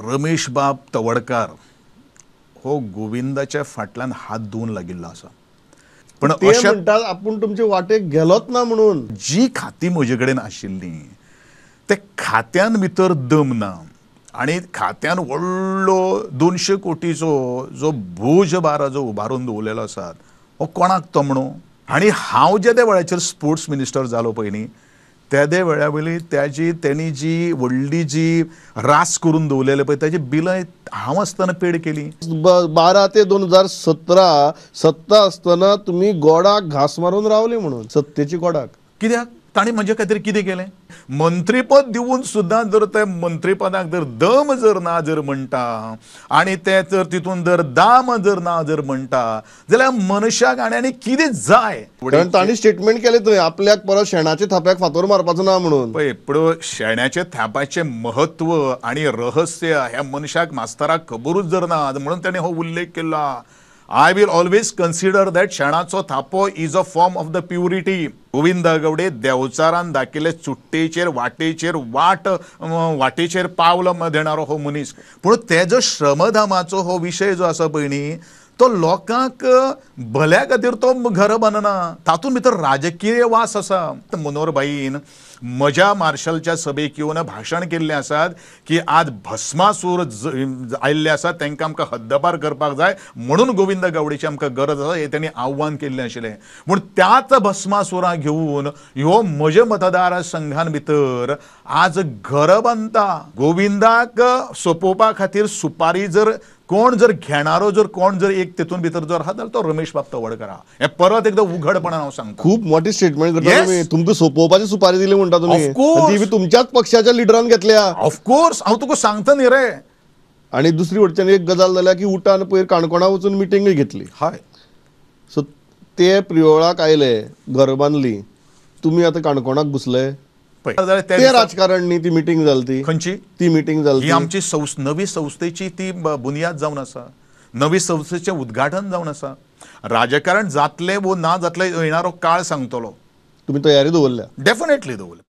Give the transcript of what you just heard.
रमेश बाब तवडकार हो गोविंदाच्या फाटल्यान हात धुवन लागिल्लो आसा. पण ते म्हणटात आपूण तुमचे वाटेक गेलोच ना म्हणून. जी खाती म्हजे कडेन आशिल्लीं ते खात्यान भितर दम ना आनी खात्यान व्हडलो 200 कोटीचो जो भोज बारा जो उबारून दवरलेलो आसा हो कोणाक तमणो. आनी हांव जेद्या वेळाचेर स्पोर्ट्स मिनिस्टर जालो पयलीं तेदे वेळा वयली त्याजी तेणी जी व्हडली जी रास करून दवरलेले पळय ताजी बिलां हांव आसतना पेड केली. 12 ते 2017 सत्ता आसतना तुमी गोडाक घास मारून रावले म्हणून सत्तेची गोडाक. कित्याक तांणी म्हजे खातीर कितें केलें? मंत्रीपद दिवन सुद्दां जर ते मंत्रीपदाक जर दम जर ना जर म्हणटा आनी ते जर तितून जर दाम जर ना जर म्हणटा जाल्यार मनशाक आनी आनी कितें जाय? कारण तांणी स्टेटमेंट केलें थंय आपल्याक परत शेणाच्या थाप्याक फातोर मारपाचो ना म्हणून. पळय पूण शेणाच्या थापाचें म्हत्व आनी रहस्य ह्या मनशाक मास्तराक खबरूच जर ना म्हणून ताणें हो उल्लेख केला. I will always consider that शेणाचो थापो is a form of the purity. Govind Gawde देवचारान दाखयले चुट्टेचेर वाटेचेर वाटेचेर पावल देणारो हो मनीस. पूण तेजो श्रमधामाचो हो विशय जो आसा पळय न्ही तो लोकांक भल्या खातीर तो घर बांदना, तातूंत भितर राजकीय वास आसा. मनोहर भाईन म्हज्या मार्शलच्या सभेक येवन भाशण केल्लें आसात की आज भस्मासूर आयिल्ले आसात तांकां आमकां हद्दपार करपाक जाय म्हणून गोविंद गावडेची आमकां गरज आसा हें तांणी आव्हान केल्लें आशिल्लें. पूण त्याच भस्मासुराक घेवन ह्यो म्हज्या मतदारसंघान भितर आज घर बांदता. गोविंदाक सोपोवपा खातीर सुपारी जर कोण जर घेणारो जर कोण जर एक तितून भितर जर आहा जाल्यार तो रमेश बाब तवडकर. हें परत एकदां उघडपणान हांव सांगता. खूब मोठी स्टेटमेंट करता तुमी. तुमकां सोपोवपाची सुपारी दिली म्हणटा तुमी, ती बी तुमच्याच पक्षाच्या लिडरान घेतल्या. ऑफकोर्स हांव तुका सांगता न्ही रे. आनी दुसरी वटच्यान एक गजाल जाल्या की उटान पयर काणकोणा वचून मिटींगूय घेतली. हय. सो ते प्रियोळाक आयले, घर बांदली, तुमी आतां काणकोणाक घुसले. ते राजकारण न्ही ती मिटींग जाली ती खंयची ती मिटींग जाली ही आमची नवी संस्थेची ती बुनियाद जावन आसा, नवी संस्थेचें उद्घाटन जावन आसा. राजकारण जातलें वो ना जातलें येणारो काळ सांगतलो. तुमी तयारी दवरल्या? डेफिनेटली दवरल्या.